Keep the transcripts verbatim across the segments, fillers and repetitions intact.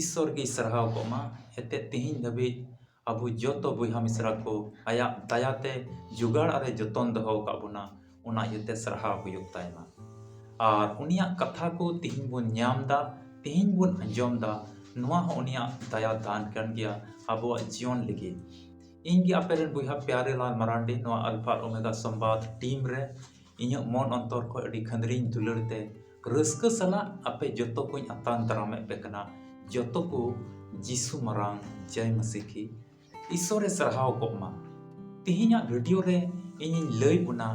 ᱤᱥᱥᱚᱨ ᱜᱮᱭ ᱥᱟᱨᱦᱟᱣ ᱠᱚᱜ ᱢᱟ᱾ ᱮᱱᱛᱮᱫ ᱛᱤᱦᱤᱧ ᱫᱷᱟᱹᱵᱤᱡ ᱟᱵᱚ ᱡᱚᱛᱚ ᱵᱚᱭᱦᱟ ᱢᱤᱥᱨᱟ ᱠᱚ ᱟᱭᱟᱜ ᱫᱟᱭᱟᱛᱮ ᱡᱚᱜᱟᱲ ᱟᱨᱮ ᱡᱚᱛᱚᱱ ᱫᱚᱦᱚ ᱟᱠᱟᱫ ᱵᱚᱱᱟ, ᱚᱱᱟ ᱤᱭᱟᱹᱛᱮ ᱥᱟᱨᱦᱟᱣ ᱦᱩᱭᱩᱜ ᱛᱟᱭ ᱢᱟ᱾ ᱟᱨ ᱩᱱᱤᱭᱟᱜ ᱠᱟᱛᱷᱟ ᱠᱚ ᱛᱤᱦᱤᱧ ᱵᱚᱱ ᱧᱟᱢ ᱮᱫᱟ, ᱛᱤᱦᱤᱧ ᱵᱚᱱ ᱟᱸᱡᱚᱢ ᱮᱫᱟ, ᱱᱚᱣᱟ ᱦᱚᱸ ᱩᱱᱤᱭᱟᱜ ᱫᱟᱭᱟ ᱫᱟᱱ ᱠᱟᱱ ᱜᱮᱭᱟ ᱟᱵᱚᱣᱟᱜ ᱡᱤᱭᱚᱱ ᱞᱟᱹᱜᱤᱫ᱾ ᱤᱧ ᱜᱮ ᱟᱯᱮ ᱨᱮᱱ ᱵᱚᱭᱦᱟ ᱯᱭᱟᱨᱮ ᱞᱟᱞ ᱢᱟᱨᱟᱱᱰᱤ, ᱱᱚᱣᱟ ᱟᱞᱯᱷᱟ ᱟᱨ ᱳᱢᱮᱜᱟ ᱥᱚᱢᱵᱟᱫ ᱴᱤᱢ ᱨᱮ ᱤᱧᱟᱹᱜ ᱢᱚᱱ ᱚᱱᱛᱚᱨ ᱠᱷᱚᱱ ᱟᱹᱰᱤ ᱠᱷᱟᱹᱫᱽᱨᱤᱧ ᱫᱩᱞᱟᱹᱲ ᱛᱮ ᱨᱟᱹᱥᱠᱟᱹ ᱥᱟᱞᱟᱜ ᱟᱯᱮ ᱡᱚᱛᱚ ᱠᱚᱧ ᱟᱛᱟᱝ ᱫᱟᱨᱟᱢᱮᱫ ᱯᱮ ᱠᱟᱱᱟ᱾ ᱡᱚᱛᱚ ᱠᱚ ᱡᱤᱥᱩ ᱢᱟᱨᱟᱝ ᱡᱟᱭ ᱢᱟᱹᱥᱤ ᱠᱤ ᱤᱥᱥᱚᱨᱮ ᱥᱟᱨᱦᱟᱣ ᱠᱚᱜ ᱢᱟ᱾ ᱛᱮᱦᱮᱧᱟᱜ ᱵᱷᱤᱰᱤᱭᱳ ᱨᱮ ᱤᱧᱤᱧ ᱞᱟᱹᱭ ᱵᱚᱱᱟ,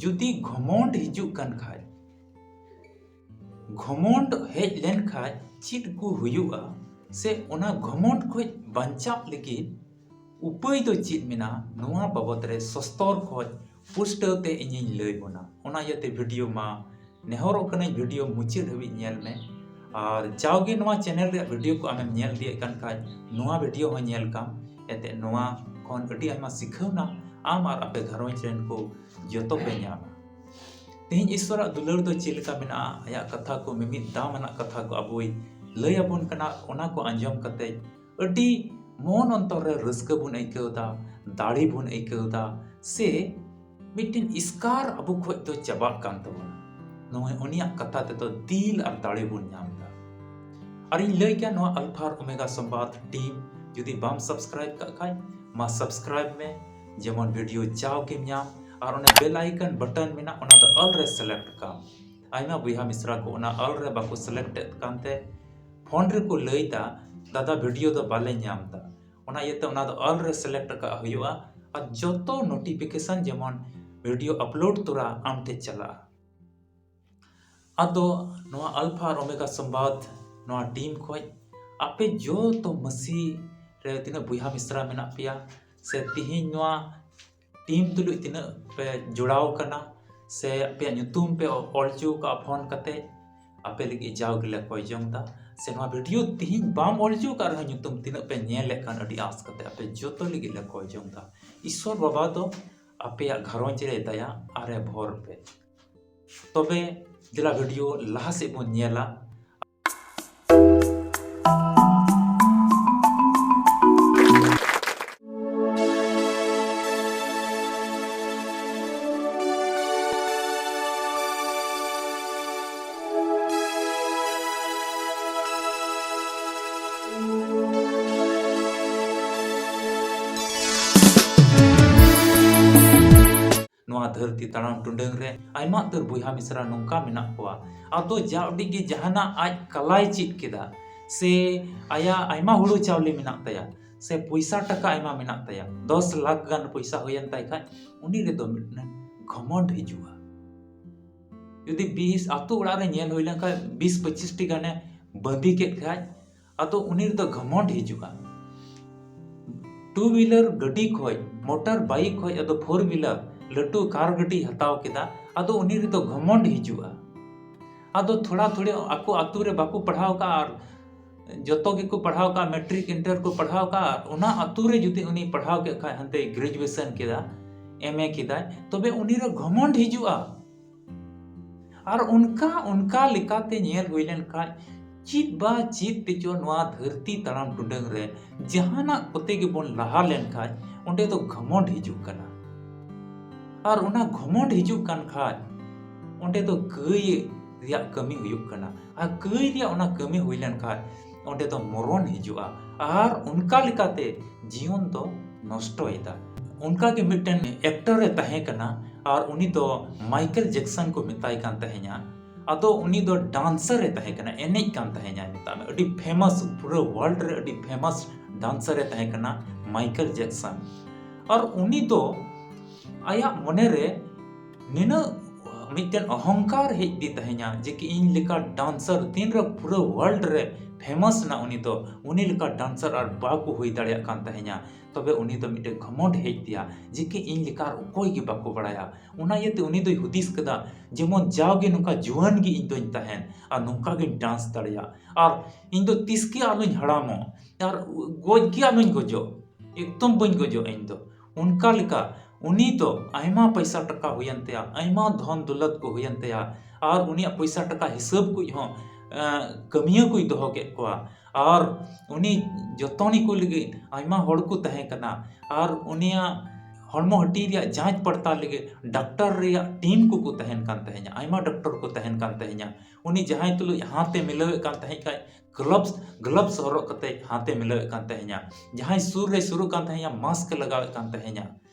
ᱡᱩᱫᱤ ᱜᱷᱚᱢᱚᱱᱰ ᱦᱤᱡᱩᱜ ᱠᱟᱱ ᱠᱷᱟᱡ, ᱜᱷᱚᱢᱚᱱᱰ ᱦᱮᱡ ᱞᱮᱱ ᱠᱷᱟᱡ ᱪᱮᱫ ᱠᱚ ᱦᱩᱭᱩᱜᱼᱟ, ᱥᱮ ᱚᱱᱟ ᱜᱷᱚᱢᱚᱱᱰ ᱠᱷᱚᱡ ᱵᱟᱧᱪᱟᱜ ᱞᱟᱹᱜᱤᱫ ᱩᱯᱟᱹᱭ ᱫᱚ ᱪᱮᱫ ᱢᱮᱱᱟᱜᱼᱟ, ᱱᱚᱣᱟ ᱵᱟᱵᱚᱛ ᱨᱮ ᱥᱚᱥᱛᱚᱨ ᱠᱷᱚᱡ ᱯᱩᱥᱴᱟᱹᱣ ᱛᱮ ᱤᱧᱤᱧ ᱞᱟᱹᱭ ᱵᱚᱱᱟ᱾ ᱚᱱᱟ ᱤᱭᱟᱹᱛᱮ ᱵᱷᱤᱰᱤᱭᱳ ᱢᱟ ᱱᱮᱦᱚᱨᱚᱜ ᱠᱟᱹᱱᱟᱹᱧ, ᱵᱷᱤᱰᱤᱭᱳ ᱢᱩᱪᱟᱹᱫ ᱦᱟᱹᱵᱤᱡ ᱧᱮᱞ ᱢᱮ᱾ ᱟᱨ ᱡᱟᱣᱜᱮ ᱱᱚᱣᱟ ᱪᱮᱱᱮᱞ ᱨᱮᱭᱟᱜ ᱵᱷᱤᱰᱤᱭᱳ ᱠᱚ ᱟᱢᱮᱢ ᱧᱮᱞ ᱤᱫᱤᱭᱮᱫ ᱠᱟᱱ ᱠᱷᱟᱡ, ᱱᱚᱣᱟ ᱵᱷᱤᱰᱤᱭᱳ ᱦᱚᱸ ᱧᱮᱞ ᱠᱟᱢ᱾ ᱮᱱᱛᱮᱫ ᱱᱚᱣᱟ ᱠᱷᱚᱱ ᱟᱹᱰᱤ ᱟᱭᱢᱟ ᱥᱤᱠᱷᱟᱹᱣᱱᱟ ᱟᱢ ᱟᱨ ᱟᱯᱮ ᱜᱷᱟᱨᱚᱸᱡᱽ ᱨᱮᱱ ᱠᱚ ᱡᱚᱛᱚ ᱯᱮ ᱧᱟᱢᱟ᱾ ᱛᱮᱦᱮᱧ ᱤᱥᱥᱚᱨᱟᱜ ᱫᱩᱞᱟᱹᱲ ᱫᱚ ᱪᱮᱫ ᱞᱮᱠᱟ ᱢᱮᱱᱟᱜᱼᱟ, ᱟᱭᱟᱜ ᱠᱟᱛᱷᱟ ᱠᱚ, ᱢᱤᱢᱤᱫ ᱫᱟᱢ ᱟᱱᱟᱜ ᱠᱟᱛᱷᱟ ᱠᱚ ᱟᱵᱚᱭ ᱞᱟᱹᱭ ᱟᱵᱚᱱ ᱠᱟᱱᱟ᱾ ᱚᱱᱟ ᱠᱚ ᱟᱸᱡᱚᱢ ᱠᱟᱛᱮ ᱟᱹᱰᱤ ᱢᱚᱱ ᱚᱱᱛᱚᱨ ᱨᱮ ᱨᱟᱹᱥᱠᱟᱹ ᱵᱚᱱ ᱟᱹᱭᱠᱟᱹᱣ ᱮᱫᱟ, ᱫᱟᱲᱮ ᱵᱚᱱ ᱟᱹᱭᱠᱟᱹᱣ ᱮᱫᱟ, ᱥᱮ ᱢᱤᱫᱴᱮᱱ ᱮᱥᱠᱟᱨ ᱟᱵᱚ ᱠᱷᱚᱡ ᱫᱚ ᱪᱟᱵᱟᱜ ᱠᱟᱱ ᱛᱟᱵᱚᱱᱟ᱾ ᱱᱚᱜᱼᱚᱭ ᱩᱱᱤᱭᱟᱜ ᱠᱟᱛᱷᱟ ᱛᱮᱫᱚ ᱫᱤᱞ ᱟᱨ ᱫᱟᱲᱮ ᱵᱚᱱ ᱧᱟᱢ ᱮᱫᱟ᱾ ᱟᱨᱤᱧ ᱞᱟᱹᱭ ᱠᱮᱭᱟ, ᱱᱚᱣᱟ ᱟᱞᱯᱷᱟ ᱟᱨ ᱳᱢᱮᱜᱟ ᱥᱚᱢᱵᱟᱫ ᱴᱤᱢ ᱡᱩᱫᱤ ᱵᱟᱢ ᱥᱟᱵᱥᱠᱨᱟᱭᱤᱵ ᱠᱟᱜ ᱠᱷᱟᱡ, ᱢᱟ ᱥᱟᱵᱥᱠᱨᱟᱭᱤᱵ ᱢᱮ, ᱡᱮᱢᱚᱱ ᱵᱷᱤᱰᱤᱭᱳ ᱡᱟᱣ ᱜᱮᱢ ᱧᱟᱢ᱾ ᱟᱨ ᱚᱱᱮ ᱵᱮᱞ ᱟᱭᱠᱚᱱ ᱵᱟᱴᱚᱱ ᱢᱮᱱᱟᱜ, ᱚᱱᱟ ᱫᱚ ᱚᱞ ᱨᱮ ᱥᱤᱞᱮᱠᱴ ᱠᱟᱢ᱾ ᱟᱭᱢᱟ ᱵᱚᱭᱦᱟ ᱢᱤᱥᱨᱟ ᱠᱚ ᱚᱱᱟ ᱚᱞ ᱨᱮ ᱵᱟᱠᱚ ᱥᱤᱞᱮᱠᱴ ᱮᱫ ᱠᱟᱱᱛᱮ ᱯᱷᱳᱱ ᱨᱮᱠᱚ ᱞᱟᱹᱭ ᱮᱫᱟ, "ᱫᱟᱫᱟ, ᱵᱷᱤᱰᱤᱭᱳ ᱫᱚ ᱵᱟᱞᱮ ᱧᱟᱢ ᱮᱫᱟ᱾" ᱚᱱᱟ ᱤᱭᱟᱹᱛᱮ ᱚᱱᱟ ᱫᱚ ᱚᱞ ᱨᱮ ᱥᱤᱞᱮᱠᱴ ᱠᱟᱜ ᱦᱩᱭᱩᱜᱼᱟ᱾ ᱟᱨ ᱡᱚᱛᱚ ᱱᱳᱴᱤᱯᱷᱤᱠᱮᱥᱚᱱ ᱡᱮᱢᱚᱱ ᱵᱷᱤᱰᱤᱭᱳ ᱟᱯᱞᱳᱰ ᱛᱚᱨᱟ ᱟᱢ ᱴᱷᱮᱡ ᱪᱟᱞᱟᱜᱼᱟ᱾ ᱟᱫᱚ ᱱᱚᱣᱟ ᱟᱞᱯᱷᱟ ᱟᱨ ᱳᱢᱮᱜᱟ ᱥᱚᱢᱵᱟᱫ, ᱱᱚᱣᱟ ᱴᱤᱢ ᱠᱷᱚᱡ ᱟᱯᱮ ᱡᱚᱛᱚ ᱢᱟᱹᱥᱤ ᱨᱮ ᱛᱤᱱᱟᱹᱜ ᱵᱚᱭᱦᱟ ᱢᱤᱥᱨᱟ ᱢᱮᱱᱟᱜ ᱯᱮᱭᱟ, ᱥᱮ ᱛᱤᱦᱤᱧ ᱱᱚᱣᱟ ᱴᱤᱢ ᱛᱩᱞᱩᱡ ᱛᱤᱱᱟᱹᱜ ᱯᱮ ᱡᱚᱲᱟᱣ ᱠᱟᱱᱟ, ᱥᱮ ᱟᱯᱮᱭᱟᱜ ᱧᱩᱛᱩᱢ ᱯᱮ ᱚᱞ ᱦᱚᱪᱚ ᱠᱟᱜᱼᱟ ᱯᱷᱳᱱ ᱠᱟᱛᱮ, ᱟᱯᱮ ᱞᱟᱹᱜᱤᱫ ᱡᱟᱣ ᱜᱮᱞᱮ ᱠᱚᱭ ᱡᱚᱝ ᱮᱫᱟ᱾ ᱥᱮ ᱱᱚᱣᱟ ᱵᱷᱤᱰᱤᱭᱳ ᱛᱤᱦᱤᱧ ᱵᱟᱢ ᱚᱞ ᱦᱚᱪᱚ ᱠᱟᱜ ᱨᱮᱦᱚᱸ, ᱧᱩᱛᱩᱢ ᱛᱤᱱᱟᱹᱜ ᱯᱮ ᱧᱮᱞᱮᱫ ᱠᱟᱱ, ᱟᱹᱰᱤ ᱟᱸᱥ ᱠᱟᱛᱮ ᱟᱯᱮ ᱡᱚᱛᱚ ᱞᱟᱹᱜᱤᱫ ᱞᱮ ᱠᱚᱭ ᱡᱚᱝ ᱮᱫᱟ᱾ ᱤᱥᱥᱚᱨ ᱵᱟᱵᱟ ᱫᱚ ᱟᱯᱮᱭᱟᱜ ᱜᱷᱟᱨᱚᱸᱡᱽ ᱨᱮ ᱫᱟᱭᱟ ᱟᱨᱮ ᱵᱷᱚᱨ ᱯᱮ᱾ ᱛᱚᱵᱮ ᱫᱮᱞᱟ ᱵᱷᱤᱰᱤᱭᱳ ᱞᱟᱦᱟ ᱥᱮᱫ ᱵᱚᱱ ᱧᱮᱞᱟ᱾ ᱱᱚᱣᱟ ᱫᱷᱟᱹᱨᱛᱤ ᱛᱟᱲᱟᱢ ᱴᱩᱰᱟᱹᱝ ᱨᱮ ᱟᱭᱢᱟ ᱩᱛᱟᱹᱨ ᱵᱚᱭᱦᱟ ᱢᱤᱥᱨᱟ ᱱᱚᱝᱠᱟ ᱢᱮᱱᱟᱜ ᱠᱚᱣᱟ, ᱟᱫᱚ ᱡᱟ ᱩᱰᱤᱡ ᱜᱮ ᱡᱟᱦᱟᱱᱟᱜ ᱟᱡ ᱠᱟᱞᱟᱭ ᱪᱮᱫ ᱠᱮᱫᱟ, ᱥᱮ ᱟᱭᱟᱜ ᱟᱭᱢᱟ ᱦᱩᱲᱩ ᱪᱟᱣᱞᱮ ᱢᱮᱱᱟᱜ ᱛᱟᱭᱟ, ᱥᱮ ᱯᱚᱭᱥᱟ ᱴᱟᱠᱟ ᱟᱭᱢᱟ ᱢᱮᱱᱟᱜ ᱛᱟᱭᱟ, ᱫᱚᱥ ᱞᱟᱠᱷ ᱜᱟᱱ ᱯᱚᱭᱥᱟ ᱦᱩᱭᱮᱱ ᱛᱟᱭ ᱠᱷᱟᱡ, ᱩᱱᱤ ᱨᱮᱫᱚ ᱢᱤᱫᱴᱟᱝ ᱜᱷᱚᱢᱚᱸᱰ ᱦᱤᱡᱩᱜᱼᱟ᱾ ᱡᱩᱫᱤ ᱵᱤᱥ ᱟᱛᱳ ᱚᱲᱟᱜ ᱨᱮ ᱧᱮᱞ ᱦᱩᱭ ᱞᱮᱱᱠᱷᱟᱡ, ᱵᱤᱥ ᱯᱚᱸᱪᱤᱥ ᱴᱤ ᱜᱟᱱᱮ ᱵᱟᱸᱫᱤ ᱠᱮᱫ ᱠᱷᱟᱡ, ᱟᱫᱚ ᱩᱱᱤ ᱨᱮᱫᱚ ᱜᱷᱚᱢᱚᱸᱰ ᱦᱤᱡᱩᱜᱼᱟ᱾ ᱴᱩ ᱦᱩᱭᱞᱟᱨ ᱜᱟᱹᱰᱤ ᱠᱷᱚᱡ, ᱢᱚᱴᱚᱨ ᱵᱟᱭᱤᱠ ᱠᱷᱚᱡ ᱟᱫᱚ ᱯᱷᱳᱨ ᱦᱩᱭᱞᱟᱨ, ᱞᱟᱹᱴᱩ ᱠᱟᱨ ᱜᱟᱹᱰᱤ ᱦᱟᱛᱟᱣ ᱠᱮᱫᱟ, ᱟᱫᱚ ᱩᱱᱤ ᱨᱮᱫᱚ ᱜᱷᱚᱢᱚᱸᱰ ᱦᱤᱡᱩᱜᱼᱟ᱾ ᱟᱫᱚ ᱛᱷᱚᱲᱟ ᱛᱷᱩᱲᱤ ᱟᱠᱚ ᱟᱛᱳ ᱨᱮ ᱵᱟᱠᱚ ᱯᱟᱲᱦᱟᱣ ᱠᱟᱜᱼᱟ, ᱟᱨ ᱡᱚᱛᱚ ᱜᱮᱠᱚ ᱯᱟᱲᱦᱟᱣ ᱠᱟᱜᱼᱟ, ᱢᱮᱴᱨᱤᱠ ᱤᱱᱴᱟᱨ ᱠᱚ ᱯᱟᱲᱦᱟᱣ ᱠᱟᱜᱼᱟ, ᱟᱨ ᱚᱱᱟ ᱟᱛᱳ ᱨᱮ ᱡᱩᱫᱤ ᱩᱱᱤ ᱯᱟᱲᱦᱟᱣ ᱠᱮᱫ ᱠᱷᱟᱡ, ᱦᱟᱱᱛᱮ ᱜᱨᱮᱡᱩᱭᱮᱥᱚᱱ ᱠᱮᱫᱟ, ᱮᱢ ᱮ ᱠᱮᱫᱟᱭ, ᱛᱚᱵᱮ ᱩᱱᱤ ᱨᱮ ᱜᱷᱚᱢᱚᱸᱰ ᱦᱤᱡᱩᱜᱼᱟ᱾ ᱟᱨ ᱚᱱᱠᱟ ᱚᱱᱠᱟ ᱞᱮᱠᱟᱛᱮ ᱧᱮᱞ ᱦᱩᱭ ᱞᱮᱱᱠᱷᱟᱱ, ᱪᱮᱫ ᱵᱟ ᱪᱮᱫ ᱛᱮᱪᱚ ᱱᱚᱣᱟ ᱫᱷᱟᱹᱨᱛᱤ ᱛᱟᱲᱟᱢ ᱴᱩᱰᱟᱹᱝ ᱨᱮ ᱡᱟᱦᱟᱱᱟᱜ ᱠᱚᱛᱮ ᱜᱮᱵᱚᱱ ᱞᱟᱦᱟ ᱞᱮᱱᱠᱷᱟᱱ, ᱚᱸᱰᱮ ᱫᱚ ᱜᱷᱚᱢᱚᱸᱰ ᱦᱤᱡᱩᱜ ᱠᱟᱱᱟ᱾ ᱟᱨ ᱚᱱᱟ ᱜᱷᱚᱢᱚᱸᱰ ᱦᱤᱡᱩᱜ ᱠᱟᱱ ᱠᱷᱟᱡ, ᱚᱸᱰᱮ ᱫᱚ ᱠᱟᱹᱭ ᱨᱮᱭᱟᱜ ᱠᱟᱹᱢᱤ ᱦᱩᱭᱩᱜ ᱠᱟᱱᱟ᱾ ᱟᱨ ᱠᱟᱹᱭ ᱨᱮᱭᱟᱜ ᱚᱱᱟ ᱠᱟᱹᱢᱤ ᱦᱩᱭ ᱞᱮᱱᱠᱷᱟᱱ, ᱚᱸᱰᱮ ᱫᱚ ᱢᱚᱨᱚᱱ ᱦᱤᱡᱩᱜᱼᱟ᱾ ᱟᱨ ᱚᱱᱠᱟ ᱞᱮᱠᱟᱛᱮ ᱡᱤᱭᱚᱱ ᱫᱚ ᱱᱚᱥᱴᱚᱭᱮᱫᱟ᱾ ᱚᱱᱠᱟᱜᱮ ᱢᱤᱫᱴᱮᱱ ᱮᱠᱴᱚᱨ ᱮ ᱛᱟᱦᱮᱸ ᱠᱟᱱᱟ, ᱟᱨ ᱩᱱᱤ ᱫᱚ ᱢᱟᱭᱠᱮᱞ ᱡᱮᱠᱥᱚᱱ ᱠᱚ ᱢᱮᱛᱟᱭ ᱠᱟᱱ ᱛᱟᱦᱮᱸᱧᱟ᱾ ᱟᱫᱚ ᱩᱱᱤ ᱫᱚ ᱰᱟᱱᱥᱟᱨ ᱮ ᱛᱟᱦᱮᱸ ᱠᱟᱱᱟ, ᱮᱱᱮᱡ ᱠᱟᱱ ᱛᱟᱦᱮᱸᱧᱟᱭ, ᱢᱮᱛᱟᱜ ᱢᱮ, ᱟᱹᱰᱤ ᱯᱷᱮᱢᱟᱥ, ᱯᱩᱨᱟᱹ ᱣᱟᱨᱞᱰ ᱨᱮ ᱟᱹᱰᱤ ᱯᱷᱮᱢᱟᱥ ᱰᱟᱱᱥᱟᱨ ᱮ ᱛᱟᱦᱮᱸ ᱠᱟᱱᱟ ᱢᱟᱭᱠᱮᱞ ᱡᱮᱠᱥᱚᱱ᱾ ᱟᱨ ᱩᱱᱤ ᱫᱚ ᱟᱭᱟᱜ ᱢᱚᱱᱮ ᱨᱮ ᱱᱤᱱᱟᱹᱜ ᱢᱤᱫᱴᱮᱱ ᱚᱦᱚᱝᱠᱟᱨ ᱦᱮᱡ ᱟᱫᱮ ᱛᱟᱦᱮᱸᱧᱟ, ᱡᱮ ᱠᱤ ᱤᱧ ᱞᱮᱠᱟ ᱰᱟᱱᱥᱟᱨ ᱛᱤᱱᱨᱮ ᱯᱩᱨᱟᱹ ᱣᱟᱨᱞᱰ ᱨᱮ ᱯᱷᱮᱢᱟᱥ ᱮᱱᱟ ᱩᱱᱤ ᱫᱚ, ᱩᱱᱤ ᱞᱮᱠᱟ ᱰᱟᱱᱥᱟᱨ ᱟᱨ ᱵᱟᱠᱚ ᱦᱩᱭ ᱫᱟᱲᱮᱭᱟᱜ ᱠᱟᱱ ᱛᱟᱦᱮᱸᱧᱟ᱾ ᱛᱚᱵᱮ ᱩᱱᱤ ᱫᱚ ᱢᱤᱫᱴᱮᱱ ᱜᱷᱚᱢᱚᱸᱰ ᱦᱮᱡ ᱟᱫᱮᱭᱟ, ᱡᱮ ᱠᱤ ᱤᱧ ᱞᱮᱠᱟ ᱟᱨ ᱚᱠᱚᱭ ᱜᱮ ᱵᱟᱠᱚ ᱵᱟᱲᱟᱭᱟ᱾ ᱚᱱᱟ ᱤᱭᱟᱹᱛᱮ ᱩᱱᱤ ᱫᱚᱭ ᱦᱩᱫᱤᱥ ᱠᱮᱫᱟ, ᱡᱮᱢᱚᱱ ᱡᱟᱣᱜᱮ ᱱᱚᱝᱠᱟ ᱡᱩᱣᱟᱹᱱ ᱜᱮ ᱤᱧ ᱫᱚᱧ ᱛᱟᱦᱮᱱ ᱟᱨ ᱱᱚᱝᱠᱟ ᱜᱤᱧ ᱰᱟᱱᱥ ᱫᱟᱲᱮᱭᱟᱜ, ᱟᱨ ᱤᱧ ᱫᱚ ᱛᱤᱥ ᱜᱮ ᱟᱞᱚᱧ ᱦᱟᱲᱟᱢᱚᱜ ᱟᱨ ᱜᱚᱡ ᱜᱮ ᱟᱞᱚᱧ ᱜᱚᱡᱚᱜ, ᱮᱠᱫᱚᱢ ᱵᱟᱹᱧ ᱜᱚᱡᱚᱜ ᱤᱧ ᱫᱚ᱾ ᱚᱱᱠᱟ ᱞᱮᱠᱟ ᱩᱱᱤ ᱫᱚ ᱟᱭᱢᱟ ᱯᱚᱭᱥᱟ ᱴᱟᱠᱟ ᱦᱩᱭᱮᱱ ᱛᱟᱭᱟ, ᱟᱭᱢᱟ ᱫᱷᱚᱱ ᱫᱚᱞᱚᱛ ᱠᱚ ᱦᱩᱭᱮᱱ ᱛᱟᱭᱟ, ᱟᱨ ᱩᱱᱤᱭᱟᱜ ᱯᱚᱭᱥᱟ ᱴᱟᱠᱟ ᱦᱤᱥᱟᱹᱵ ᱠᱚ ᱦᱚᱸ, ᱮᱸ, ᱠᱟᱹᱢᱤᱭᱟᱹ ᱠᱚᱭ ᱫᱚᱦᱚ ᱠᱮᱫ ᱠᱚᱣᱟ, ᱟᱨ ᱩᱱᱤ ᱡᱚᱛᱚᱱ ᱠᱚ ᱞᱟᱹᱜᱤᱫ ᱟᱭᱢᱟ ᱦᱚᱲ ᱠᱚ ᱛᱟᱦᱮᱸ ᱠᱟᱱᱟ, ᱟᱨ ᱩᱱᱤᱭᱟᱜ ᱦᱚᱲᱢᱚ ᱦᱟᱹᱴᱤᱧ ᱨᱮᱭᱟᱜ ᱡᱟᱸᱪ ᱯᱟᱲᱛᱟᱞ ᱞᱟᱹᱜᱤᱫ ᱰᱟᱠᱛᱟᱨ ᱨᱮᱭᱟᱜ ᱴᱤᱢ ᱠᱚᱠᱚ ᱛᱟᱦᱮᱱ ᱠᱟᱱ ᱛᱟᱦᱮᱸᱫᱼᱟ, ᱟᱭᱢᱟ ᱰᱟᱠᱛᱟᱨ ᱠᱚ ᱛᱟᱦᱮᱱ ᱠᱟᱱ ᱛᱟᱦᱮᱸᱫᱼᱟ᱾ ᱩᱱᱤ ᱡᱟᱦᱟᱸᱭ ᱛᱩᱞᱩᱡ ᱦᱟᱛᱮ ᱢᱤᱞᱟᱹᱣᱮᱫ ᱠᱟᱱ ᱛᱟᱦᱮᱸᱫ ᱠᱷᱟᱡ ᱜᱞᱳᱵᱷᱥ ᱜᱞᱳᱵᱷᱥ ᱦᱚᱨᱚᱜ ᱠᱟᱛᱮ ᱦᱟᱛᱮ ᱢᱤᱞᱟᱹᱣᱮᱫ ᱠᱟᱱ ᱛᱟᱦᱮᱸᱫᱼᱟ᱾ ᱡᱟᱦᱟᱸᱭ ᱥᱩᱨ ᱨᱮ ᱥᱩᱨᱩᱜ ᱠᱟᱱ ᱛᱟᱦᱮᱸᱫᱼᱟ ᱢᱟᱥᱠ ᱞᱟᱜᱟᱣᱮᱫ ᱠᱟᱱ ᱛᱟᱦᱮᱸᱫᱼᱟ᱾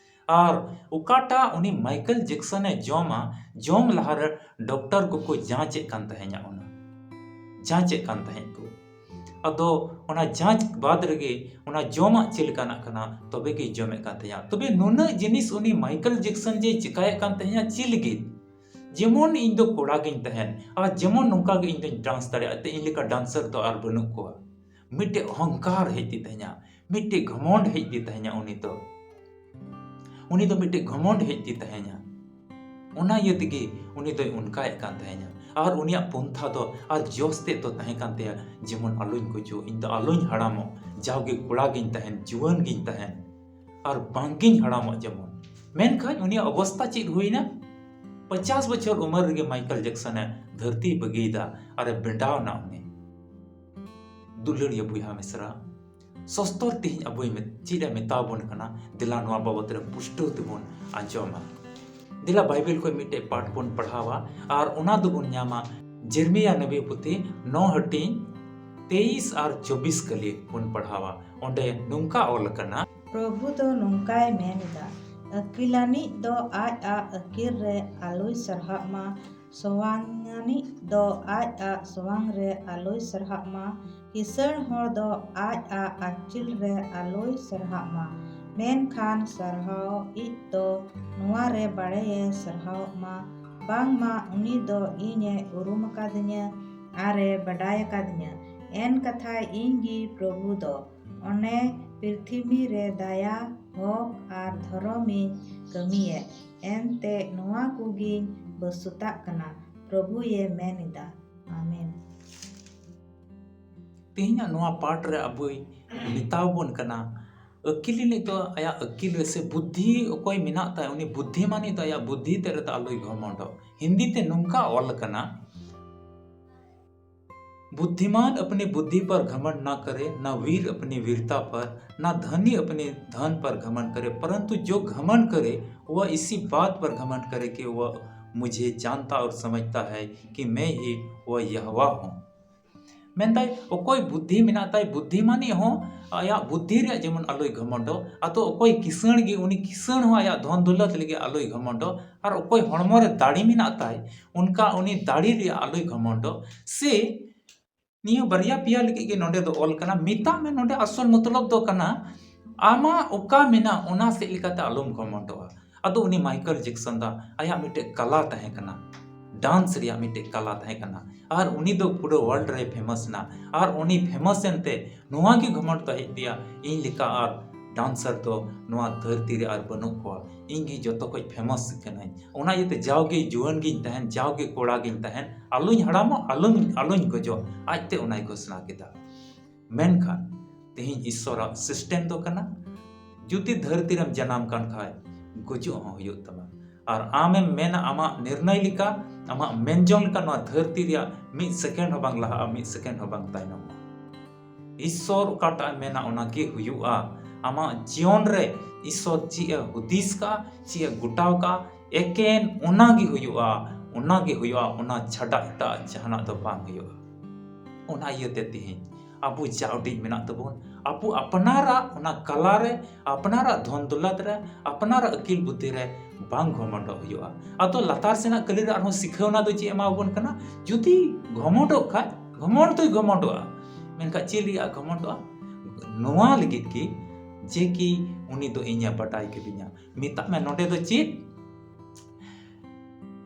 ᱟᱨ ᱚᱠᱟᱴᱟᱜ ᱩᱱᱤ ᱢᱟᱭᱠᱮᱞ ᱡᱮᱠᱥᱚᱱᱮ ᱡᱚᱢᱟ, ᱡᱚᱢ ᱞᱟᱦᱟᱨᱮ ᱰᱚᱠᱴᱚᱨ ᱠᱚᱠᱚ ᱡᱟᱸᱪᱮᱫ ᱠᱟᱱ ᱛᱟᱦᱮᱸᱫᱼᱟ, ᱚᱱᱟ ᱡᱟᱸᱪᱮᱫ ᱠᱟᱱ ᱛᱟᱦᱮᱸᱫ ᱠᱚ᱾ ᱟᱫᱚ ᱚᱱᱟ ᱡᱟᱸᱪ ᱵᱟᱫ ᱨᱮᱜᱮ ᱚᱱᱟ ᱡᱚᱢᱟᱜ ᱪᱮᱫ ᱞᱮᱠᱟᱱᱟᱜ ᱠᱟᱱᱟ, ᱛᱚᱵᱮ ᱜᱮᱭ ᱡᱚᱢᱮᱫ ᱠᱟᱱ ᱛᱟᱦᱮᱸᱫᱼᱟ᱾ ᱛᱚᱵᱮ ᱱᱩᱱᱟᱹᱜ ᱡᱤᱱᱤᱥ ᱩᱱᱤ ᱢᱟᱭᱠᱮᱞ ᱡᱮᱠᱥᱚᱱ ᱡᱮ ᱪᱮᱠᱟᱭᱮᱫ ᱠᱟᱱ ᱛᱟᱦᱮᱸᱫᱼᱟ, ᱪᱮᱫ ᱞᱟᱹᱜᱤᱫ? ᱡᱮᱢᱚᱱ ᱤᱧ ᱫᱚ ᱠᱚᱲᱟ ᱜᱤᱧ ᱛᱟᱦᱮᱱ ᱟᱨ ᱡᱮᱢᱚᱱ ᱱᱚᱝᱠᱟ ᱜᱮ ᱤᱧ ᱫᱚᱧ ᱰᱟᱱᱥ ᱫᱟᱲᱮᱭᱟᱜᱼᱟ, ᱛᱮ ᱤᱧ ᱞᱮᱠᱟ ᱰᱟᱱᱥᱟᱨ ᱫᱚ ᱟᱨ ᱵᱟᱹᱱᱩᱜ ᱠᱚᱣᱟ᱾ ᱢᱤᱫᱴᱮᱡ ᱚᱦᱚᱝᱠᱟᱨ ᱦᱮᱡ ᱟᱫᱮ ᱛᱟᱦᱮᱸᱫᱼᱟ, ᱢᱤᱫᱴᱮᱡ ᱜᱷᱚᱢᱚᱱᱰ ᱦᱮᱡ ᱟᱫᱮ ᱛᱟᱦᱮᱸᱫᱼᱟ᱾ ᱩᱱᱤ ᱫᱚ, ᱩᱱᱤ ᱫᱚ ᱢᱤᱫᱴᱮᱡ ᱜᱷᱚᱢᱚᱱᱰ ᱦᱮᱡ ᱟᱫᱮ ᱛᱟᱦᱮᱸᱫᱼᱟ᱾ ᱚᱱᱟ ᱤᱭᱟᱹ ᱛᱮᱜᱮ ᱩᱱᱤ ᱫᱚᱭ ᱚᱱᱠᱟᱭᱮᱫ ᱠᱟᱱ ᱛᱟᱦᱮᱸᱫᱼᱟ᱾ ᱟᱨ ᱩᱱᱤᱭᱟᱜ ᱯᱚᱱᱛᱷᱟ ᱫᱚ ᱟᱨ ᱡᱚᱥ ᱛᱮᱫ ᱫᱚ ᱛᱟᱦᱮᱸ ᱠᱟᱱ ᱛᱟᱭᱟ, ᱡᱮᱢᱚᱱ ᱟᱞᱚᱧ ᱜᱩᱡᱩᱜ, ᱤᱧ ᱫᱚ ᱟᱞᱚᱧ ᱦᱟᱲᱟᱢᱚᱜ, ᱡᱟᱣᱜᱮ ᱠᱚᱲᱟ ᱜᱤᱧ ᱛᱟᱦᱮᱱ, ᱡᱩᱣᱟᱹᱱ ᱜᱤᱧ ᱛᱟᱦᱮᱱ, ᱟᱨ ᱵᱟᱝᱜᱤᱧ ᱦᱟᱲᱟᱢᱚᱜ ᱡᱮᱢᱚᱱ᱾ ᱢᱮᱱᱠᱷᱟᱱ ᱩᱱᱤᱭᱟᱜ ᱚᱵᱚᱥᱛᱟ ᱪᱮᱫ ᱦᱩᱭᱱᱟ? ᱯᱚᱪᱟᱥ ᱵᱚᱪᱷᱚᱨ ᱩᱢᱮᱨ ᱨᱮᱜᱮ ᱢᱟᱭᱠᱮᱞ ᱡᱮᱠᱥᱚᱱᱮ ᱫᱷᱟᱹᱨᱛᱤᱭ ᱵᱟᱹᱜᱤᱭᱮᱫᱟ ᱟᱨᱮ ᱵᱮᱰᱟᱣ ᱮᱱᱟ ᱩᱱᱤ᱾ ᱫᱩᱞᱟᱹᱲᱤᱭᱟᱹ ᱵᱚᱭᱦᱟ ᱢᱤᱥᱨᱟ, ᱥᱚᱥᱛᱚᱨ ᱛᱮᱦᱮᱧ ᱟᱵᱚᱭ ᱢᱮ-, ᱪᱮᱫ ᱮ ᱢᱮᱛᱟ ᱵᱚᱱ ᱠᱟᱱᱟ, ᱫᱮᱞᱟ ᱱᱚᱣᱟ ᱵᱟᱵᱚᱛ ᱨᱮ ᱯᱩᱥᱴᱟᱹᱣ ᱛᱮᱵᱚᱱ ᱟᱸᱡᱚᱢᱟ᱾ ᱫᱮᱞᱟ ᱵᱟᱭᱵᱮᱞ ᱠᱷᱚᱱ ᱢᱤᱫᱴᱮᱡ ᱯᱟᱴ ᱵᱚᱱ ᱯᱟᱲᱦᱟᱣᱟ ᱟᱨ ᱚᱱᱟ ᱫᱚᱵᱚᱱ ᱧᱟᱢᱟ ᱡᱮᱨᱢᱤᱭᱟ ᱱᱚᱵᱤ ᱯᱩᱛᱷᱤ ᱱᱚ ᱦᱟᱹᱴᱤᱧ ᱛᱮᱭᱤᱥ ᱟᱨ ᱪᱚᱵᱵᱤᱥ ᱠᱟᱹᱞᱤ ᱵᱚᱱ ᱯᱟᱲᱦᱟᱣᱟ᱾ ᱚᱸᱰᱮ ᱱᱚᱝᱠᱟ ᱚᱞ ᱟᱠᱟᱱᱟ, ᱯᱨᱚᱵᱷᱩ ᱫᱚ ᱱᱚᱝᱠᱟᱭ ᱢᱮᱱ ᱮᱫᱟ, ᱟᱹᱠᱤᱞᱟᱱᱤᱡ ᱫᱚ ᱟᱡ ᱟᱜ ᱟᱹᱠᱤᱞ ᱨᱮ ᱟᱞᱚᱭ ᱥᱟᱨᱦᱟᱜ ᱢᱟ, ᱥᱚᱣᱟᱝᱟᱱᱤᱡ ᱫᱚ ᱟᱡ ᱟᱜ ᱥᱚᱣᱟᱝ ᱨᱮ ᱟᱞᱚᱭ ᱥᱟᱨᱦᱟᱜ ᱢᱟ, ᱠᱤᱥᱟᱹᱬ ᱦᱚᱲ ᱫᱚ ᱟᱡ ᱟᱜ ᱟᱹᱠᱤᱞ ᱨᱮ ᱟᱞᱚᱭ ᱥᱟᱨᱦᱟᱜ ᱢᱟ, ᱢᱮᱱᱠᱷᱟᱱ ᱥᱟᱨᱦᱟᱣᱤᱡ ᱫᱚ ᱱᱚᱣᱟ ᱨᱮ ᱵᱟᱲᱮᱭᱮ ᱥᱟᱨᱦᱟᱣᱜ ᱢᱟ, ᱵᱟᱝᱢᱟ ᱩᱱᱤ ᱫᱚ ᱤᱧᱮ ᱩᱨᱩᱢ ᱟᱠᱟᱫᱤᱧᱟᱹ ᱟᱨᱮ ᱵᱟᱰᱟᱭ ᱟᱠᱟᱫᱤᱧᱟᱹ᱾ ᱮᱱ ᱠᱟᱛᱷᱟᱭ ᱤᱧ ᱜᱮ ᱯᱨᱚᱵᱷᱩ ᱫᱚ᱾ ᱚᱱᱮ ᱯᱨᱤᱛᱷᱤᱵᱤ ᱨᱮ ᱫᱟᱭᱟ, ᱦᱚᱠ ᱟᱨ ᱫᱷᱚᱨᱚᱢᱤᱧ ᱠᱟᱹᱢᱤᱭᱮᱫ, ᱮᱱᱛᱮ ᱱᱚᱣᱟ ᱠᱚᱜᱮᱧ ᱵᱟᱹᱥᱩᱛᱟᱜ ᱠᱟᱱᱟ, ᱯᱨᱚᱵᱷᱩᱭᱮ ᱢᱮᱱ ᱮᱫᱟ᱾ ᱟᱢᱮᱱ᱾ ᱛᱮᱦᱮᱧᱟᱜ ᱱᱚᱣᱟ ᱯᱟᱴ ᱨᱮ ᱟᱵᱚᱭ ᱢᱮᱛᱟᱣ ᱵᱚᱱ ᱠᱟᱱᱟ, ᱟᱹᱠᱤᱞᱤᱱᱤᱡ ᱫᱚ ᱟᱭᱟᱜ ᱟᱹᱠᱤᱞ ᱨᱮ ᱥᱮ ᱵᱩᱫᱽᱫᱷᱤ ᱚᱠᱚᱭ ᱢᱮᱱᱟᱜ ᱛᱟᱭ, ᱩᱱᱤ ᱵᱩᱫᱽᱫᱷᱤᱢᱟᱱᱤᱡ ᱫᱚ ᱟᱭᱟᱜ ᱵᱩᱫᱽᱫᱷᱤ ᱛᱮᱫ ᱨᱮᱫᱚ ᱟᱞᱚᱭ ᱜᱷᱚᱢᱚᱸᱰᱚᱜ᱾ ᱦᱤᱱᱫᱤ ᱛᱮ ᱱᱚᱝᱠᱟ ᱚᱞ ᱟᱠᱟᱱᱟ, बुद्धिमान अपनी बुद्धि पर घमंड ना करे, ना वीर अपनी वीरता पर, ना धनी अपने धन पर घमंड करे, परंतु जो घमंड करे, वह इसी बात पर घमंड करे कि वह मुझे जानता और समझता है कि मैं ही वह यहोवा हूँ। ᱢᱮᱱᱫᱟᱭ, ᱚᱠᱚᱭ ᱵᱩᱫᱽᱫᱷᱤ ᱢᱮᱱᱟᱜ ᱛᱟᱭ, ᱵᱩᱫᱽᱫᱷᱤᱢᱟᱱᱤᱡ ᱦᱚᱸ ᱟᱭᱟᱜ ᱵᱩᱫᱽᱫᱷᱤ ᱨᱮᱭᱟᱜ ᱡᱮᱢᱚᱱ ᱟᱞᱚᱭ ᱜᱷᱚᱢᱚᱱᱰᱚ, ᱟᱫᱚ ᱚᱠᱚᱭ ᱠᱤᱥᱟᱹᱬ ᱜᱮ, ᱩᱱᱤ ᱠᱤᱥᱟᱹᱬ ᱦᱚᱸ ᱟᱭᱟᱜ ᱫᱷᱚᱱ ᱫᱚᱞᱚᱛ ᱞᱟᱹᱜᱤᱫ ᱟᱞᱚᱭ ᱜᱷᱚᱢᱚᱱᱰᱚ, ᱟᱨ ᱚᱠᱚᱭ ᱦᱚᱲᱢᱚ ᱨᱮ ᱫᱟᱲᱮ ᱢᱮᱱᱟᱜ ᱛᱟᱭ, ᱚᱱᱠᱟ ᱩᱱᱤ ᱫᱟᱲᱮ ᱨᱮᱭᱟᱜ ᱟᱞᱚᱭ ᱜᱷᱚᱢᱚᱱᱰᱚ᱾ ᱥᱮ ᱱᱤᱭᱟᱹ ᱵᱟᱨᱭᱟ ᱯᱮᱭᱟ ᱞᱟᱹᱜᱤᱫ ᱜᱮ ᱱᱚᱰᱮ ᱫᱚ ᱚᱞ ᱠᱟᱱᱟ᱾ ᱢᱮᱛᱟᱜ ᱢᱮ, ᱱᱚᱰᱮ ᱟᱥᱚᱞ ᱢᱚᱛᱞᱚᱵ ᱫᱚ ᱠᱟᱱᱟ, ᱟᱢᱟᱜ ᱚᱠᱟ ᱢᱮᱱᱟᱜ, ᱚᱱᱟ ᱥᱮᱫ ᱞᱮᱠᱟᱛᱮ ᱟᱞᱚᱢ ᱜᱷᱚᱢᱚᱱᱰᱚᱜᱼᱟ᱾ ᱟᱫᱚ ᱩᱱᱤ ᱢᱟᱭᱠᱮᱞ ᱡᱮᱠᱥᱚᱱ ᱫᱚ ᱟᱭᱟᱜ ᱢᱤᱫᱴᱮᱡ ᱠᱟᱞᱟ ᱛᱟᱦᱮᱸ ᱠᱟᱱᱟ, ᱰᱟᱱᱥ ᱨᱮᱭᱟᱜ ᱢᱤᱫᱴᱮᱡ ᱠᱟᱞᱟ ᱛᱟᱦᱮᱸ ᱠᱟᱱᱟ, ᱟᱨ ᱩᱱᱤ ᱫᱚ ᱯᱩᱨᱟᱹ ᱣᱟᱨᱞᱰ ᱨᱮᱭ ᱯᱷᱮᱢᱟᱥ ᱮᱱᱟ᱾ ᱟᱨ ᱩᱱᱤ ᱯᱷᱮᱢᱟᱥ ᱮᱱᱛᱮ ᱱᱚᱣᱟ ᱜᱮ ᱜᱷᱚᱢᱚᱱᱰ ᱛᱟᱦᱮᱸ ᱤᱫᱤᱭᱟ, ᱤᱧ ᱞᱮᱠᱟ ᱟᱨ ᱰᱟᱱᱥᱟᱨ ᱫᱚ ᱱᱚᱣᱟ ᱫᱷᱟᱹᱨᱛᱤ ᱨᱮ ᱟᱨ ᱵᱟᱹᱱᱩᱜ ᱠᱚᱣᱟ, ᱤᱧ ᱜᱮ ᱡᱚᱛᱚ ᱠᱷᱚᱡ ᱯᱷᱮᱢᱟᱥ ᱠᱟᱹᱱᱟᱹᱧ᱾ ᱚᱱᱟ ᱤᱭᱟᱹᱛᱮ ᱡᱟᱣᱜᱮ ᱡᱩᱣᱟᱹᱱ ᱜᱤᱧ ᱛᱟᱦᱮᱱ, ᱡᱟᱣᱜᱮ ᱠᱚᱲᱟ ᱜᱤᱧ ᱛᱟᱦᱮᱱ, ᱟᱞᱚᱧ ᱦᱟᱲᱟᱢᱚᱜ, ᱟᱞᱚᱧ, ᱟᱞᱚᱧ ᱜᱚᱡᱚᱜ, ᱟᱡᱛᱮ ᱚᱱᱟᱭ ᱜᱷᱳᱥᱱᱟ ᱠᱮᱫᱟ᱾ ᱢᱮᱱᱠᱷᱟᱱ ᱛᱮᱦᱮᱧ ᱤᱥᱥᱚᱨᱟᱜ ᱥᱤᱥᱴᱮᱢ ᱫᱚ ᱠᱟᱱᱟ, ᱡᱩᱫᱤ ᱫᱷᱟᱹᱨᱛᱤ ᱨᱮᱢ ᱡᱟᱱᱟᱢ ᱠᱟᱱ ᱠᱷᱟᱡ, ᱜᱩᱡᱩᱜ ᱦᱚᱸ ᱦᱩᱭᱩᱜ ᱛᱟᱢᱟ᱾ ᱟᱨ ᱟᱢᱮᱢ ᱢᱮᱱᱟ, ᱟᱢᱟᱜ ᱱᱤᱨᱱᱚᱭ ᱞᱮᱠᱟ, ᱟᱢᱟᱜ ᱢᱮᱱ ᱡᱚᱝ ᱞᱮᱠᱟ ᱱᱚᱣᱟ ᱫᱷᱟᱹᱨᱛᱤ ᱨᱮᱭᱟᱜ ᱢᱤᱫ ᱥᱮᱠᱮᱱᱰ ᱦᱚᱸ ᱵᱟᱝ ᱞᱟᱦᱟᱜᱼᱟ, ᱢᱤᱫ ᱥᱮᱠᱮᱱᱰ ᱦᱚᱸ ᱵᱟᱝ ᱛᱟᱭᱱᱚᱢᱚᱜᱼᱟ᱾ ᱤᱥᱥᱚᱨ ᱚᱠᱟᱴᱟᱜ ᱮ ᱢᱮᱱᱟ, ᱚᱱᱟ ᱜᱮ ᱦᱩᱭᱩᱜᱼᱟ᱾ ᱟᱢᱟᱜ ᱡᱤᱭᱚᱱ ᱨᱮ ᱤᱥᱥᱚᱨ ᱪᱮᱫ ᱮ ᱦᱩᱫᱤᱥ ᱠᱟᱜᱼᱟ, ᱪᱮᱫ ᱮ ᱜᱚᱴᱟᱣ ᱠᱟᱜᱼᱟ, ᱮᱠᱮᱱ ᱚᱱᱟ ᱜᱮ ᱦᱩᱭᱩᱜᱼᱟ, ᱚᱱᱟ ᱜᱮ ᱦᱩᱭᱩᱜᱼᱟ, ᱚᱱᱟ ᱪᱷᱟᱰᱟ ᱮᱴᱟᱜ ᱡᱟᱦᱟᱱᱟᱜ ᱫᱚ ᱵᱟᱝ ᱦᱩᱭᱩᱜᱼᱟ᱾ ᱚᱱᱟ ᱤᱭᱟᱹᱛᱮ ᱛᱮᱦᱮᱧ ᱟᱵᱚ ᱡᱟ ᱩᱰᱤᱡ ᱢᱮᱱᱟᱜ ᱛᱟᱵᱚᱱ, ᱟᱵᱚ ᱟᱯᱱᱟᱨᱟᱜ ᱚᱱᱟ ᱠᱟᱞᱟ ᱨᱮ, ᱟᱯᱱᱟᱨᱟᱜ ᱫᱷᱚᱱ ᱫᱚᱞᱟᱛ ᱨᱮ, ᱟᱯᱱᱟᱨᱟᱜ ᱟᱹᱠᱤᱞ ᱵᱩᱫᱽᱫᱷᱤ ᱨᱮ ᱵᱟᱝ ᱜᱷᱚᱢᱚᱱᱰᱚᱜ ᱦᱩᱭᱩᱜᱼᱟ᱾ ᱟᱫᱚ ᱞᱟᱛᱟᱨ ᱥᱮᱱᱟᱜ ᱠᱟᱹᱞᱤ ᱨᱮ ᱟᱨᱦᱚᱸ ᱥᱤᱠᱷᱟᱹᱣᱱᱟ ᱫᱚ ᱪᱮᱫ ᱮᱢᱟᱵᱚᱱ ᱠᱟᱱᱟ? ᱡᱩᱫᱤ ᱜᱷᱚᱢᱚᱱᱰᱚᱜ ᱠᱷᱟᱡ, ᱜᱷᱚᱢᱚᱱᱰ ᱫᱚᱭ ᱜᱷᱚᱢᱚᱱᱰᱚᱜᱼᱟ, ᱢᱮᱱᱠᱷᱟᱱ ᱪᱮᱫ ᱞᱟᱹᱜᱤᱫ ᱜᱷᱚᱢᱚᱱᱰᱚᱜᱼᱟ? ᱱᱚᱣᱟ ᱞᱟᱹᱜᱤᱫ ᱜᱮ ᱡᱮ ᱠᱤ ᱩᱱᱤ ᱫᱚ ᱤᱧᱮ ᱵᱟᱰᱟᱭ ᱠᱤᱫᱤᱧᱟ᱾ ᱢᱮᱛᱟᱜ ᱢᱮ, ᱱᱚᱰᱮ ᱫᱚ ᱪᱮᱫ?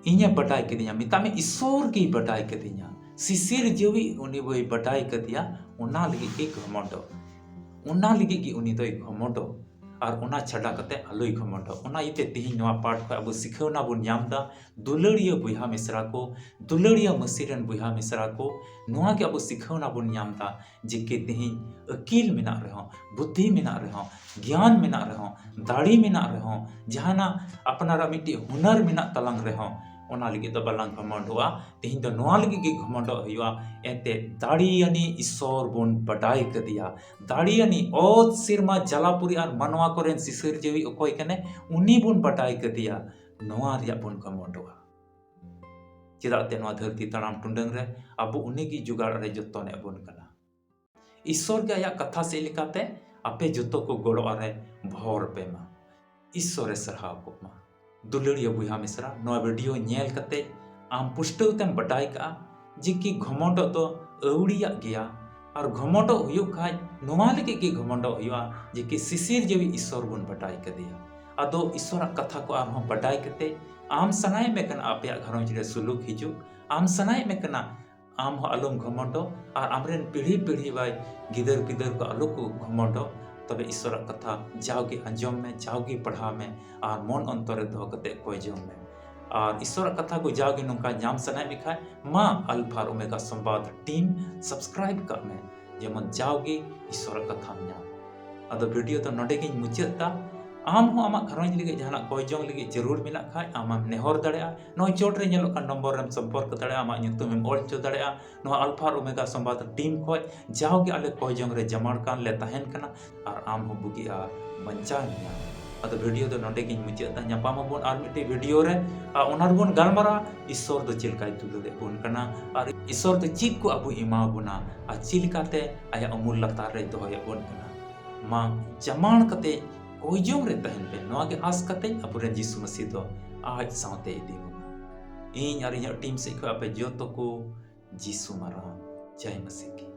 ᱤᱧᱮ ᱵᱟᱰᱟᱭ ᱠᱤᱫᱤᱧᱟ, ᱢᱮᱛᱟᱜ ᱢᱮ, ᱤᱥᱥᱚᱨ ᱜᱮᱭ ᱵᱟᱰᱟᱭ ᱠᱤᱫᱤᱧᱟ᱾ ᱥᱤᱥᱤᱨ ᱡᱤᱣᱤ ᱩᱱᱤ ᱵᱚᱭ ᱵᱟᱰᱟᱭ ᱠᱟᱫᱮᱭᱟ, ᱚᱱᱟ ᱞᱟᱹᱜᱤᱫ ᱜᱮ ᱜᱷᱚᱢᱚᱰᱚ, ᱚᱱᱟ ᱞᱟᱹᱜᱤᱫ ᱜᱮ ᱩᱱᱤ ᱫᱚᱭ ᱜᱷᱚᱢᱚᱰᱚ, ᱟᱨ ᱚᱱᱟ ᱪᱷᱟᱰᱟ ᱠᱟᱛᱮ ᱟᱞᱚᱭ ᱜᱷᱚᱢᱚᱰᱚ᱾ ᱚᱱᱟ ᱤᱭᱟᱹᱛᱮ ᱛᱮᱦᱮᱧ ᱱᱚᱣᱟ ᱯᱟᱴ ᱠᱷᱚᱱ ᱟᱵᱚ ᱥᱤᱠᱷᱟᱹᱣᱱᱟ ᱵᱚᱱ ᱧᱟᱢ ᱮᱫᱟ, ᱫᱩᱞᱟᱹᱲᱤᱭᱟᱹ ᱵᱚᱭᱦᱟ ᱢᱤᱥᱨᱟ ᱠᱚ, ᱫᱩᱞᱟᱹᱲᱤᱭᱟᱹ ᱢᱟᱹᱥᱤ ᱨᱮᱱ ᱵᱚᱭᱦᱟ ᱢᱤᱥᱨᱟ ᱠᱚ, ᱱᱚᱣᱟ ᱜᱮ ᱟᱵᱚ ᱥᱤᱠᱷᱟᱹᱣᱱᱟ ᱵᱚᱱ ᱧᱟᱢ ᱮᱫᱟ᱾ ᱡᱮ ᱠᱤ ᱛᱮᱦᱮᱧ ᱟᱹᱠᱤᱞ ᱢᱮᱱᱟᱜ ᱨᱮᱦᱚᱸ, ᱵᱩᱫᱽᱫᱷᱤ ᱢᱮᱱᱟᱜ ᱨᱮᱦᱚᱸ, ᱜᱮᱭᱟᱱ ᱢᱮᱱᱟᱜ ᱨᱮᱦᱚᱸ, ᱫᱟᱲᱮ ᱢᱮᱱᱟᱜ ᱨᱮᱦᱚᱸ, ᱡᱟᱦᱟᱱᱟᱜ ᱟᱯᱱᱟᱨᱟᱜ ᱢᱤᱫᱴᱤᱡ ᱦᱩᱱᱟᱹᱨ ᱢᱮᱱᱟᱜ ᱛᱟᱞᱟᱝ ᱨᱮᱦᱚᱸ, ᱚᱱᱟ ᱞᱟᱹᱜᱤᱫ ᱫᱚ ᱵᱟᱞᱟᱝ ᱜᱷᱚᱢᱚᱸᱰᱚᱜᱼᱟ᱾ ᱛᱮᱦᱮᱧ ᱫᱚ ᱱᱚᱣᱟ ᱞᱟᱹᱜᱤᱫ ᱜᱮ ᱜᱷᱚᱢᱚᱸᱰᱚᱜ ᱦᱩᱭᱩᱜᱼᱟ, ᱮᱱᱛᱮ ᱫᱟᱲᱮᱭᱟᱱᱤᱡ ᱤᱥᱥᱚᱨ ᱵᱚᱱ ᱵᱟᱰᱟᱭ ᱠᱟᱫᱮᱭᱟ᱾ ᱫᱟᱲᱮᱭᱟᱱᱤᱡ ᱚᱛ ᱥᱮᱨᱢᱟ ᱡᱟᱞᱟᱯᱩᱨᱤ ᱟᱨ ᱢᱟᱱᱣᱟ ᱠᱚᱨᱮᱱ ᱥᱤᱥᱤᱨᱡᱟᱹᱣᱤᱡ ᱚᱠᱚᱭ ᱠᱟᱱᱟᱭ, ᱩᱱᱤ ᱵᱚᱱ ᱵᱟᱰᱟᱭ ᱠᱟᱫᱮᱭᱟ᱾ ᱱᱚᱣᱟ ᱨᱮᱭᱟᱜ ᱵᱚᱱ ᱜᱷᱚᱢᱚᱸᱰᱚᱜᱼᱟ᱾ ᱪᱮᱫᱟᱜ ᱛᱮ ᱱᱚᱣᱟ ᱫᱷᱟᱹᱨᱛᱤ ᱛᱟᱲᱟᱢ ᱴᱩᱰᱟᱹᱝ ᱨᱮ ᱟᱵᱚ ᱩᱱᱤ ᱜᱮ ᱡᱚᱜᱟᱲ ᱨᱮ ᱡᱚᱛᱚᱱᱮᱫ ᱵᱚᱱ ᱠᱟᱱᱟ᱾ ᱤᱥᱥᱚᱨ ᱜᱮ ᱟᱭᱟᱜ ᱠᱟᱛᱷᱟ ᱥᱮᱫ ᱞᱮᱠᱟᱛᱮ ᱟᱯᱮ ᱡᱚᱛᱚ ᱠᱚ ᱜᱚᱲᱚ ᱟᱨᱮ ᱵᱷᱚᱨ ᱯᱮ ᱢᱟ᱾ ᱤᱥᱥᱚᱨᱮ ᱥᱟᱨᱦᱟᱣ ᱠᱚᱜ ᱢᱟ᱾ ᱫᱩᱞᱟᱹᱲᱤᱭᱟᱹ ᱵᱚᱭᱦᱟ ᱢᱤᱥᱨᱟ, ᱱᱚᱣᱟ ᱵᱷᱤᱰᱤᱭᱳ ᱧᱮᱞ ᱠᱟᱛᱮ ᱟᱢ ᱯᱩᱥᱴᱟᱹᱣ ᱛᱮᱢ ᱵᱟᱰᱟᱭ ᱠᱟᱜᱼᱟ ᱡᱮ ᱠᱤ ᱜᱷᱚᱢᱚᱸᱰᱚᱜ ᱫᱚ ᱟᱹᱣᱲᱤᱭᱟᱜ ᱜᱮᱭᱟ, ᱟᱨ ᱜᱷᱚᱢᱚᱸᱰᱚᱜ ᱦᱩᱭᱩᱜ ᱠᱷᱟᱡ ᱱᱚᱣᱟ ᱞᱟᱹᱜᱤᱫ ᱜᱮ ᱜᱷᱚᱢᱚᱸᱰᱚᱜ ᱦᱩᱭᱩᱜᱼᱟ ᱡᱮ ᱠᱤ ᱥᱤᱥᱤᱨ ᱡᱟᱹᱣᱤ ᱤᱥᱥᱚᱨ ᱵᱚᱱ ᱵᱟᱰᱟᱭ ᱠᱟᱫᱮᱭᱟ᱾ ᱟᱫᱚ ᱤᱥᱥᱚᱨᱟᱜ ᱠᱟᱛᱷᱟ ᱠᱚ ᱟᱨᱦᱚᱸ ᱵᱟᱰᱟᱭ ᱠᱟᱛᱮ ᱟᱢ ᱥᱟᱱᱟᱭᱮᱫ ᱢᱮ ᱠᱟᱱᱟ ᱟᱯᱮᱭᱟᱜ ᱜᱷᱟᱨᱚᱸᱡᱽ ᱨᱮ ᱥᱩᱞᱩᱠ ᱦᱤᱡᱩᱜ, ᱟᱢ ᱥᱟᱱᱟᱭᱮᱫ ᱢᱮ ᱠᱟᱱᱟ ᱟᱢ ᱦᱚᱸ ᱟᱞᱚᱢ ᱜᱷᱚᱢᱚᱸᱰᱚᱜ ᱟᱨ ᱟᱢᱨᱮᱱ ᱯᱤᱲᱦᱤ ᱯᱤᱲᱦᱤ ᱵᱟᱭ ᱜᱤᱫᱟᱹᱨ ᱯᱤᱫᱟᱹᱨ ᱠᱚ ᱟᱞᱚ ᱠᱚ ᱜᱷᱚᱢᱚᱸᱰᱚᱜ, ᱛᱚᱵᱮ ᱤᱥᱥᱚᱨᱟᱜ ᱠᱟᱛᱷᱟ ᱡᱟᱣᱜᱮ ᱟᱸᱡᱚᱢ ᱢᱮ, ᱡᱟᱣᱜᱮ ᱯᱟᱲᱦᱟᱣ ᱢᱮ ᱟᱨ ᱢᱚᱱ ᱚᱱᱛᱚᱨ ᱨᱮ ᱫᱚᱦᱚ ᱠᱟᱛᱮ ᱠᱚᱭ ᱡᱚᱝ ᱢᱮ᱾ ᱟᱨ ᱤᱥᱥᱚᱨᱟᱜ ᱠᱟᱛᱷᱟ ᱠᱚ ᱡᱟᱣᱜᱮ ᱱᱚᱝᱠᱟ ᱧᱟᱢ ᱥᱟᱱᱟᱭᱮᱫ ᱢᱮ ᱠᱷᱟᱡ, ᱢᱟ ᱟᱞᱯᱷᱟ ᱟᱨ ᱳᱢᱮᱜᱟ ᱥᱚᱢᱵᱟᱫ ᱴᱤᱢ ᱥᱟᱵᱥᱠᱨᱟᱭᱤᱵ ᱠᱟᱜ ᱢᱮ, ᱡᱮᱢᱚᱱ ᱡᱟᱣᱜᱮ ᱤᱥᱥᱚᱨᱟᱜ ᱠᱟᱛᱷᱟᱢ ᱧᱟᱢ᱾ ᱟᱫᱚ ᱵᱷᱤᱰᱤᱭᱳ ᱫᱚ ᱱᱚᱰᱮ ᱜᱤᱧ ᱢᱩᱪᱟᱹᱫ ᱫᱟ᱾ ᱟᱢ ᱦᱚᱸ ᱟᱢᱟᱜ ᱜᱷᱟᱨᱚᱸᱡᱽ ᱞᱟᱹᱜᱤᱫ ᱡᱟᱦᱟᱱᱟᱜ ᱠᱚᱭ ᱡᱚᱝ ᱞᱟᱹᱜᱤᱫ ᱡᱟᱹᱨᱩᱲ ᱢᱮᱱᱟᱜ ᱠᱷᱟᱡ, ᱟᱢᱮᱢ ᱱᱮᱦᱚᱨ ᱫᱟᱲᱮᱭᱟᱜᱼᱟ᱾ ᱱᱚᱜᱼᱚᱭ ᱪᱚᱴ ᱨᱮ ᱧᱮᱞᱚᱜ ᱠᱟᱱ ᱱᱚᱢᱵᱚᱨ ᱨᱮᱢ ᱥᱚᱢᱯᱚᱨᱠ ᱫᱟᱲᱮᱭᱟᱜᱼᱟ, ᱟᱢᱟᱜ ᱧᱩᱛᱩᱢᱮᱢ ᱚᱞ ᱦᱚᱪᱚ ᱫᱟᱲᱮᱭᱟᱜᱼᱟ᱾ ᱱᱚᱣᱟ ᱟᱞᱯᱷᱟ ᱟᱨ ᱳᱢᱮᱜᱟ ᱥᱚᱢᱵᱟᱫ ᱴᱤᱢ ᱠᱷᱚᱡ ᱡᱟᱣᱜᱮ ᱟᱞᱮ ᱠᱚᱭ ᱡᱚᱝ ᱨᱮ ᱡᱟᱢᱟᱲ ᱠᱟᱱ ᱞᱮ ᱛᱟᱦᱮᱱ ᱠᱟᱱᱟ ᱟᱨ ᱟᱢ ᱦᱚᱸ ᱵᱩᱜᱤ ᱟᱨ ᱵᱟᱧᱪᱟᱣ ᱧᱟᱢ᱾ ᱟᱫᱚ ᱵᱷᱤᱰᱤᱭᱳ ᱫᱚ ᱱᱚᱰᱮ ᱜᱤᱧ ᱢᱩᱪᱟᱹᱫ ᱫᱟ᱾ ᱧᱟᱯᱟᱢ ᱟᱵᱚᱱ ᱟᱨ ᱢᱤᱫᱴᱮᱡ ᱵᱷᱤᱰᱤᱭᱳ ᱨᱮ, ᱟᱨ ᱚᱱᱟ ᱨᱮᱵᱚᱱ ᱜᱟᱞᱢᱟᱨᱟᱣᱟ ᱤᱥᱥᱚᱨ ᱫᱚ ᱪᱮᱫ ᱞᱮᱠᱟᱭ ᱫᱩᱞᱟᱹᱲᱮᱫ ᱵᱚᱱ ᱠᱟᱱᱟ ᱟᱨ ᱤᱥᱥᱚᱨ ᱫᱚ ᱪᱮᱫ ᱠᱚ ᱟᱵᱚᱭ ᱮᱢᱟ ᱵᱚᱱᱟ ᱟᱨ ᱪᱮᱫ ᱞᱮᱠᱟᱛᱮ ᱟᱭᱟᱜ ᱩᱢᱩᱞ ᱞᱟᱛᱟᱨ ᱨᱮᱭ ᱫᱚᱦᱚᱭᱮᱫ ᱵᱚᱱ ᱠᱟᱱᱟ᱾ ᱢᱟ ᱡᱟᱢᱟᱲ ᱠᱟᱛᱮ ᱠᱚᱭ ᱡᱚᱝ ᱨᱮ ᱛᱟᱦᱮᱱ ᱯᱮ, ᱱᱚᱣᱟ ᱜᱮ ᱟᱸᱥ ᱠᱟᱛᱮ ᱟᱵᱚᱨᱮᱱ ᱡᱤᱥᱩ ᱢᱟᱹᱥᱤ ᱫᱚ ᱟᱡ ᱥᱟᱶᱛᱮ ᱤᱫᱤ ᱵᱚᱱᱟ᱾ ᱤᱧ ᱟᱨ ᱤᱧᱟᱹᱜ ᱴᱤᱢ ᱥᱮᱫ ᱠᱷᱚᱱ ᱟᱯᱮ ᱡᱚᱛᱚ ᱠᱚ ᱡᱤᱥᱩ ᱢᱟᱨᱟᱝ ᱡᱟᱭ ᱢᱟᱹᱥᱤ ᱠᱤ᱾